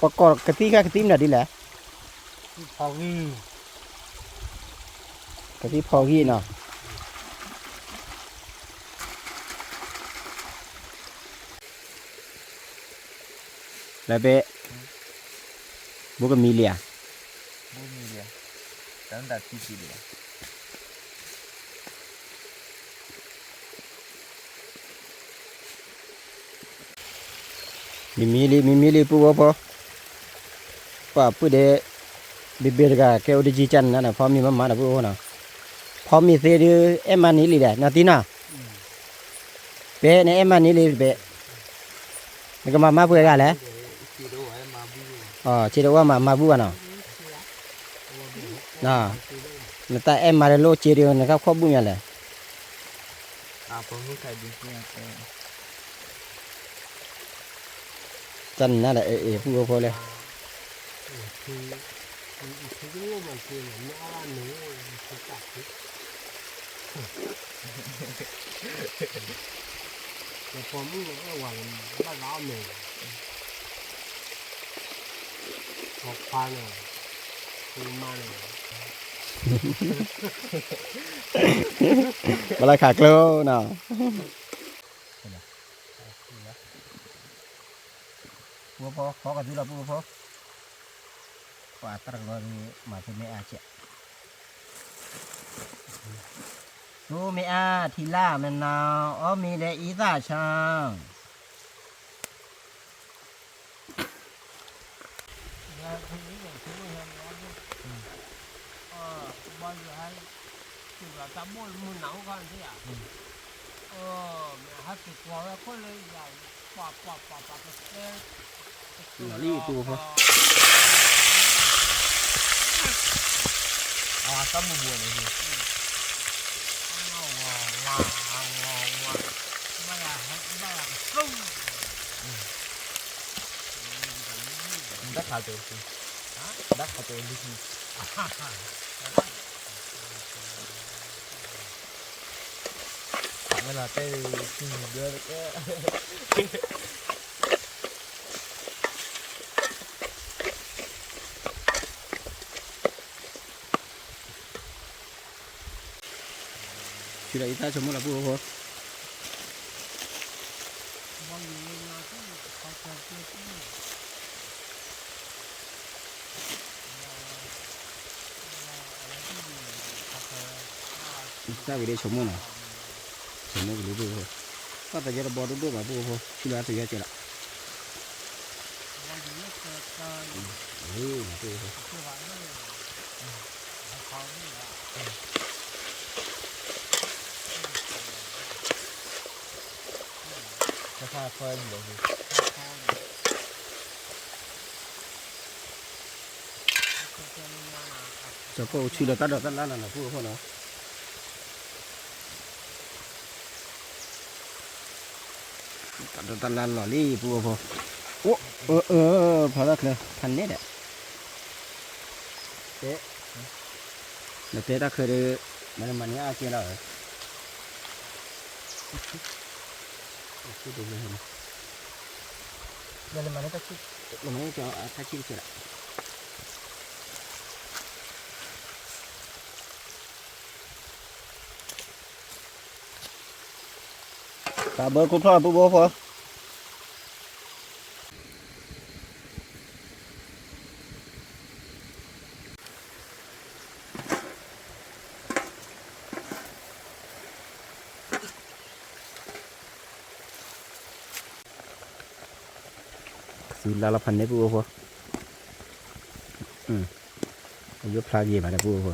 ၤ ပကိးကသံၣ်ခါကသံၣ်မနုၤဒ်လဲၣ် ကသံၣ်ဖီဂံၢ်နီၤ လၢဘ့ၣ် ဘိကမံလံဧါ မံမံလံ မံမံလံ ပုၢ်ဖိဖိ ပှၤပုၢ်ဒ့ ဘ့ၣ်ဘ့ၣ်တဂၤ ကဲအိၣ်တယံၤကၢ်နၤနီၤ ဖီမ့ၤမးမးနီၤ ပုၢ်ဖိနီၤ ဖီမ့ၤသ့ဒုး အဲၣ်မါန့ၢ်လံဒီး နီၢ်တံၢ်နီၤ ဘ့ၣ်န့ၣ် အဲၣ်မါန့ၢ်လံတဘ့ၣ် နကမၤမါပှဲၤဂၤလဲၣ် ဆ့တအိၣ်မး မၤဘူၣ်ဘၣ်နီၤ နတၢ်အဲၣ်မါတလိၣ်စ့ဒီး နကခိၣ်ဘူၣ်မးလဲၣ် တၢ်နးဒီး အဲၣ်အဲၣ် ပုၢ်ဖိဖိလဲၣ် ဘၣ်လၢခးကျိနီၤ ပုၢ်ဖိ ဖီကသုလီၤ ပုၢ်ဖိ ပှၤတၢ်တကလီၤဒုး မၤသ့မ့ၢ်အါကဲး တၢ် သူမ့ၢ်အါထံလာ်မနုၤ အီၣ်မ့ၤဒီးအံသၣ်ဆၣ် လီၤလံပူဖိ အတၢ်ဘူးဘူးန့ၣ် တၢ်ခးကၠိ တၢ်ခးကၠိလံ ဝဲလီၤတဲ ကံၤဒၢ ဆူဒီးအံသၣ်ဆိကမိၣ်လီၤပူဖိ အံသၣ်ဝံၤဒီးဆိကမိၣ်နီၤ ဆိကမိၣ်ကလံပူဖိ ပှၤသယီတဘီဒိၣ်ဒိၣ်ဘၣ်ပူဖိ ဆူလၢအသယီကဲလီၤ လံနၤပူဖိ တၢ်ခါဖီယူၤလီၤ ကၠီၤပိၢ်ဆူဒီးတၢ်ဒိးတၢ်လၢ်လီၤနီၤ ပူဖိနီၤ တၢ်ဒိးတၢ်လၢ်လီၤလံ ပူဖိ အိၣ် အၢ အၢ ဖျါတၢ်ချၢ ဖးန့ၣ်ဒီး တဲ နတဲတၢ်ချၢဒီး မၤန့ၢ်မၤန့ၢ်အါကဲလီၤ လၢမၤန့ၢ်တၢ်ဆံၣ် လၢမၤန့ၢ်တၢ်ဆံၣ်တကဲလီၤ တၢ်ဘၢခိၣ်ဖျီၣ်ပူဖိ သံလၢလီၤဖးန့ၢ်ပူဖိ အယိၣ်ဖျါက့ၤမးဒီးပူဖိ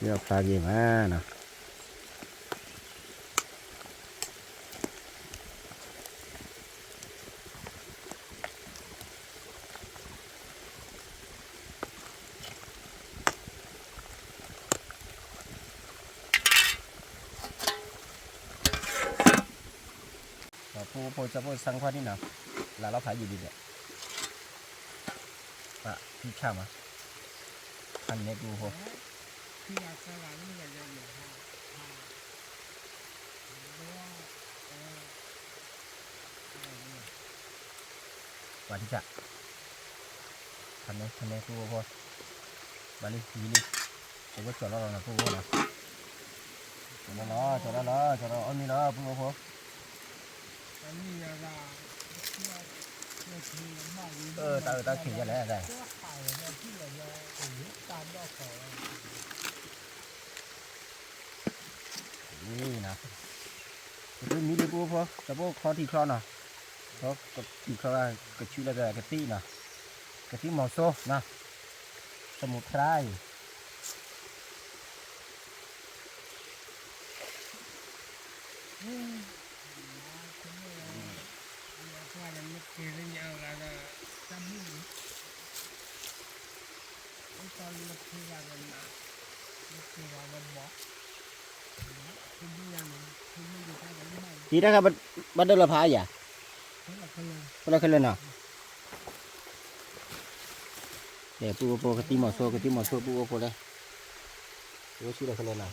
ယိၣ်ဖျါက့ၤမးနီၤ ပူဖိ ကၠီၤပိၢ် ဆၢခွါဒံနီၤ လၢလီၤဖးယံာ်ဒ်လဲၣ် ပှၤဖံဆၣ်မး ဖးန့ၢ်ပူဖိ ပှၤထံဆး ဖးန့ၢ် ဖးန့ၢ်ပူဖိ ဘၣ်လံ ယံာ်လံ ကၠီၤပိၢ်ကၠီၤလီၤလီၤနီၤ ပူဖိနီၤ ကၠီၤလီၤလီၤ ကၠီၤလီၤလီၤ အီၣ်မ့ၤလီၤ ပူဖိ တၢ်အုးတၢ်ခံးယဲလဲၣ် တၢ် ကမံလံပူဖိ ကၠီၤပိၢ်ခီထံချီနီၤ ခီကထံချီ ကဆူလၢကသံၣ်နီၤ ကသံၣ်မီၤစိနီၤ သမူးခရါအံၤ အံၤတၢ်ခါ ဘၣ်ဒိလီၤဖးယၤ ဖဲလၢခဲလၢာ်နီၤ ပူဖိ ကသံၣ်မီၤစိ ကသံၣ်မီၤစိ ပူဖိလဲၣ် ပူဖိဆူလၢခဲလၢာ်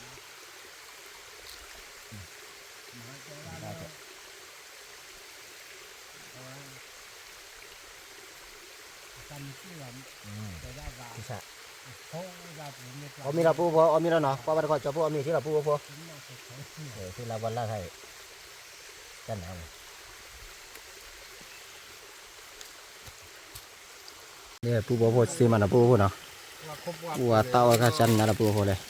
နီၤ အီၣ်မ့ၤလီၤပူဖိ အီၣ်မ့ၤလီၤနီၤ ကွၢ်ဘၣ်တခီ ကၠီၤပိၢ်အီၣ်မ့ၤလီၤနီၤ ပှၤဘၣ်တခီ ကၠီၤပိၢ်အီၣ်မ့ၤထံလီၤပူဖိ ထံလၢပှၤလၢ်ခါအံၤ တၢ်နါမး န့ၣ်ပူဖိစ့မးနီၤ ပူဖိနီၤ ပူဝါတၢ်အီၣ်ခါဆါနၤလၢပူဖိလဲၣ်.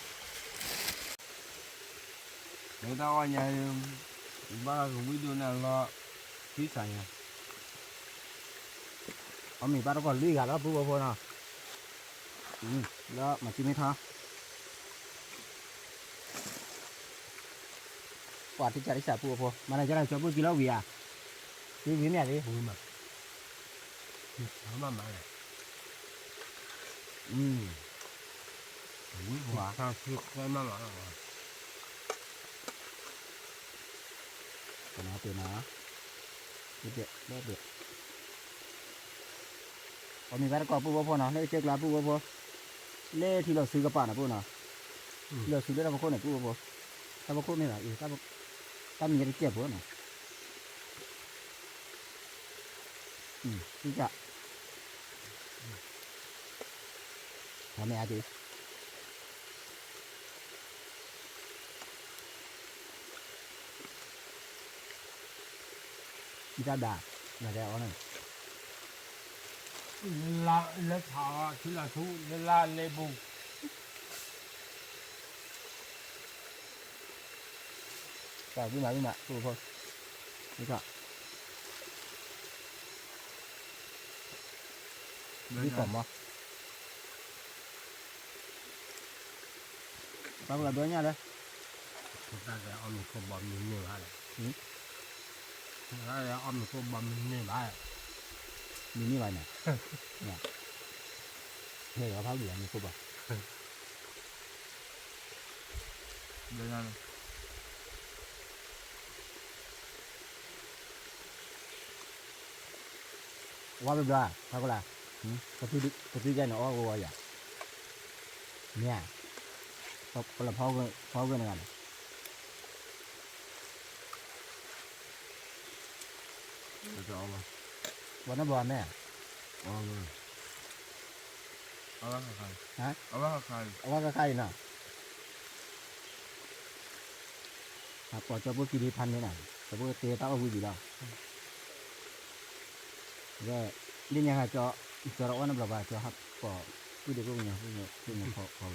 မ့ၢ်တၢ်အီၣ်ညါ, ဘၣ်ကဝံၣ်ဒိၣ်နၤလီၤ, ခံစးညါ, အီၣ်မ့ၤဘၣ်တကီၢ်လွံၢ်ဂၤလီၤပူဖိနီၤ, လၢမၤစံမ့ၢ်ထီ ပှၤတစၢ်တစၢ်ပူအဖိ မၤနၤကလဲၣ် ကၠီပူကံလီၤဝံၤဧါ, ဝံၤမ့ၢ်ဧါလံ, ဝံၤမး, မၤမးလဲၣ်, ဝံၤပှၤ, ကနၣ်ပ့ၤနီၤ, အီၣ်မ့ၤဘၣ်တကီၢ်ပူဖိနီၤ လၢကစၢၢ်ကျါပူဖိ, လၢထံလီၤဆူကပၤနီၤပူနီၤ, ထံလီၤဆူလၢတၢ်ဖီခိၣ်န့ၣ်ပူဖိ, တၢ်ဖီခိၣ်န့ၣ်လီၤ, တၢ်မံၤတစဲးဖိနီၤ, က, ထီၣ်မ့ၢ်အါက့ၤ တၢ်ဘၣ်, နတဲအီၤန့ၣ်, လၢထးအီၤ ထံလီၤဆူ လၢလၢလဲပူၤ, တၢ်ဝံၣ်မးဝံၣ်မး ပူဖိ, ဒ်ကီၢ်မီ ပှၤကလီၤဒိညါလၢ, တၢ်အီၣ်မ့ၤခိၣ်ဘီမုၢ်န့ၢ်ဘၣ်လဲၣ်, တၢ်အီၣ်မ့ၤခိၣ်ဘီမုၢ်န့ၢ်ဘၣ်လဲၣ်, မုၢ်န့ၢ်ဘၣ်န့ၣ်, ဟဲဂီၤဖးဝံၤမ့ၤခိၣ်ဘီ ဝါဘျီဘျီ ဖးကလါ, ကသံကဲန့ၣ် အီၣ်ကဝီၤယၤ, မ့ၢ်ဧါ, ကလၢဖီဂ့ၤနဂၤန့ၣ်, ဝါနဘျီမ့ၢ်ဧါ, အဝဲဃၣ်ဃၣ်အံၤနီၤ ဟးကိးကၠီဖိကံဒံဖးန့ၣ်နီၤ ကၠီဖိတဲတၢ်အီၣ်ဝံၤဒံးလီၤ, ဝဲ, လၢညါဟးကၠီ, ကၠီတအီၣ်နဘျီဘၣ် ကၠီဟးကိး, ပုၢ်ဒ့ဖိကညီ, ဖိကညီဖိ,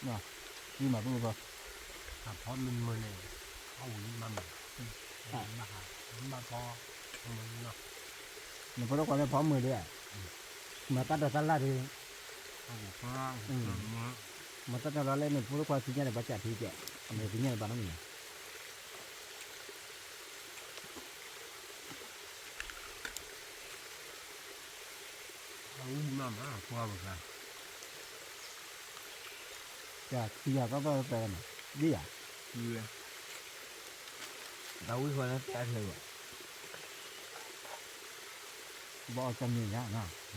မၤ, မၤပုၢ်ဖိ, အဖီမုၢ်မုၢ်န့ၣ်, အဝံၤမၤမး, ဘၣ်, ဘၣ်ဖီ, မုၢ်နီၤ, နဖိဒိၣ်ခွါလၢဖီမုၢ်ဒံး, မၤတၢ်ဒိးတၢ်လၢ်ဒံး, မၤတၢ်ဒိးလၢနဖိဒိၣ်ခွါသ့ၣ်ညါန့ၣ် ဘၣ်စးထံကဲး, အမ့ၢ်သ့ၣ်ညါန့ၣ်ဘၣ်နီတမံၤနီၤ အဝံၣ်မးမး ကွၢ်ပဃါ, တၢ်ခံဂၤသီသီပဲလီၤမး, ဒ်ယၤ, တၢ်ဝံၣ်ဃီလၢတဲအချၢဘၣ်, ဘၣ်အီၣ်ကမံၤညါနီၤ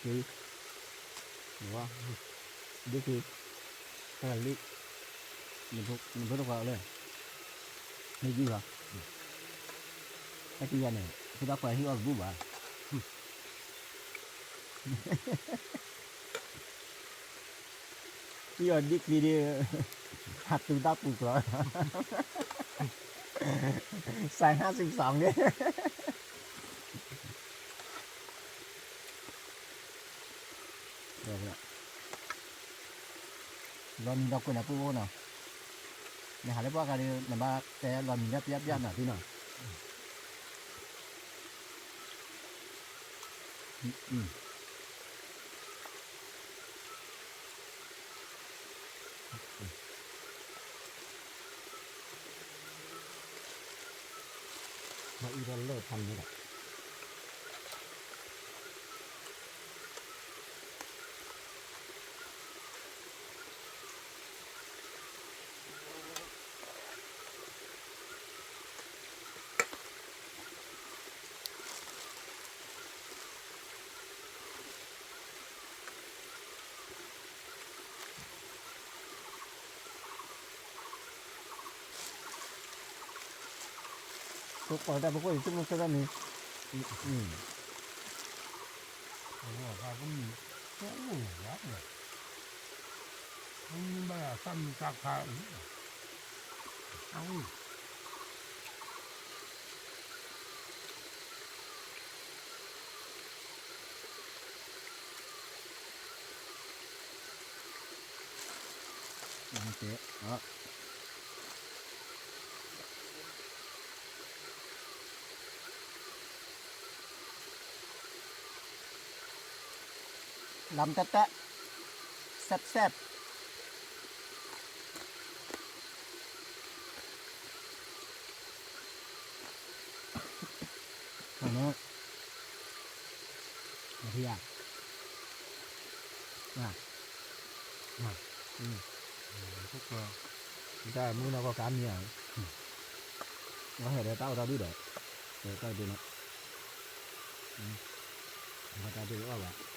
က့, ဝါ, ဒ့က့, တၢ်လံ, နဖိတခွါလၢ, မ့ၢ်ယုၢ်လီၤ, တၢ်ကံယၤန့ၣ် ဖိသၣ်ခွါဟ့ၣ်အီၣ်တဘူၣ်ဘၣ် ဟံၣ်အီၤဒ်ချံဒ်, ဟးတုၤတၢ်ပူၤကျီၤ, စဲးဟးစံးစီၤန့ၣ်, လီၤနံၤဒီးကွံာ်နၤပုၢ်အိၣ်နီၤ, နဟးလၢပှၢ်ဂၤဒီး နဘၣ်တဲလီၤနံၤလၢပျၢ်ပျၢ်နၤသ့နီၤ. ဘၣ်အံၤဒီးလၢၢ်ဖးန့ၣ်ဒီး အ ပကွၢ်တၢ်ဖိခိၣ်အံၤ ဆိကမိၣ်ဆိကမိၣ်န့ၣ်, အဝဲအသးကမုာ်, ကအိၣ်လၢၤဘၣ်, မ့ၢ်ဘၣ်သးမုာ်တၢ်ခါအံၤ, အအိၣ် လၢတၢ်တၢ်, แซ่บแซ่บ, မထံၣ်ဧါ, တၢ်မုၢ်နီၢ်ကီၢ်ကါမံၤဧါ, ဟဲဒီးတၢ်အိၣ်တၢ်ဒုၣ်ဒီး, တၢ်ဒုၣ်နီၤ, တၢ်ဒုၣ်အီၣ်ဘၣ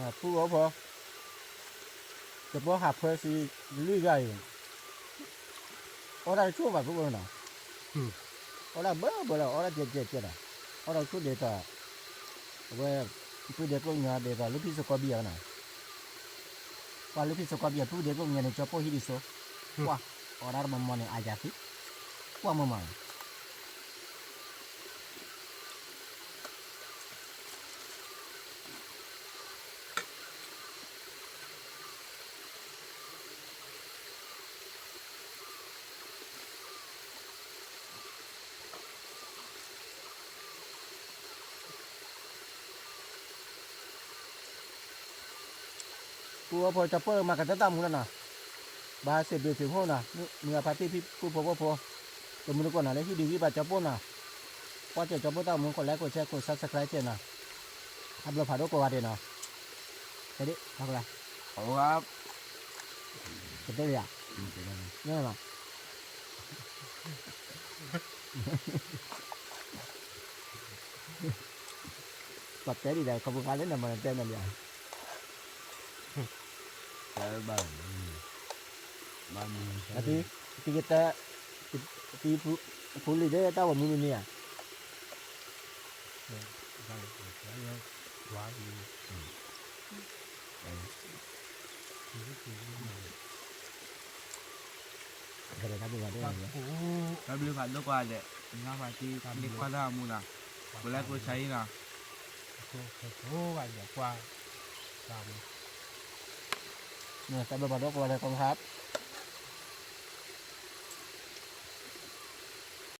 ် ပုၢ်ဖိ, တဘျီဟးဖၢစံးလွံၢ်ဂၤအံၤ, အီၣ်တၢ်တဆိၣ်ဘၣ်ပုၢ်ဖိနီၤ, အီၣ်တၢ်ဘၢဘၢလီၤ အီၣ်တၢ်ကဲကဲကဲဒီး, အီၣ်တၢ်တဆိၣ်ဒ်သိး, အဝဲ, ပုၢ်ဒဲးကျိၣ်ညီဒ်သိး လူဖံးစိကီဘံၣ်အီၤနီၤ, ပှၤလူဖံးစိကီဘံၣ်အီၤ ပုၢ်ဒဲးကျိၣ်ညီန့ၣ် ကၠီပိၢ်ဟံၣ်ဒံးစိ, ပှၤ, အီၣ်ဒၣ်တမီၤမီၤန့ၣ် အယၤသံ, ပှၤမၤမၤလီၤ ပုၢ်ဖိကၠီပိၢ်မၤကတၢၢ်တၢ်မူလီၤနီၤ, ဘၣ်စံးဘျုးစံးဖှိၣ်နီၤ, မုၢ်အဖါတံၢ်ဖံပုၢ်ဖိဖိဖိ, တမူတကိးနီၤ လၢဟံၣ်ဒုးဂံၢ်ဘၣ်ကၠီပိၢ်နီၤ, ကွၢ်စၢၤကၠီပိၢ်တၢ်မူ ကိး like ကိး share ကိး subscribe သ့ၣ်နီၤ, အဘျီဖးဒိၣ်ကိးဂၤဒဲးနီၤ, ကဲဒ်, ကတဲလံဧါ, ပှၤတဲဒ်လဲၣ် ခီပူၤဖးလၢနမၤနတဲနၤလံဧါ, တဘၣ်, တကတဲ, ဖူလံၤဒ်တၢ်ဂီၤမူမ့ၢ်မ့ၢ်ဧါ, တၢ်ဘျုးဖးဒိၣ်ကွၢ်ဒဲး, နဖါတံၢ် လၢကွၢ်တၢ်မူနီၤ, ကိး like ကိး share နီၤ, တၢ်ဘျုးဖးဒိၣ်ကွၢ်ဒဲး ခီပူၤဖး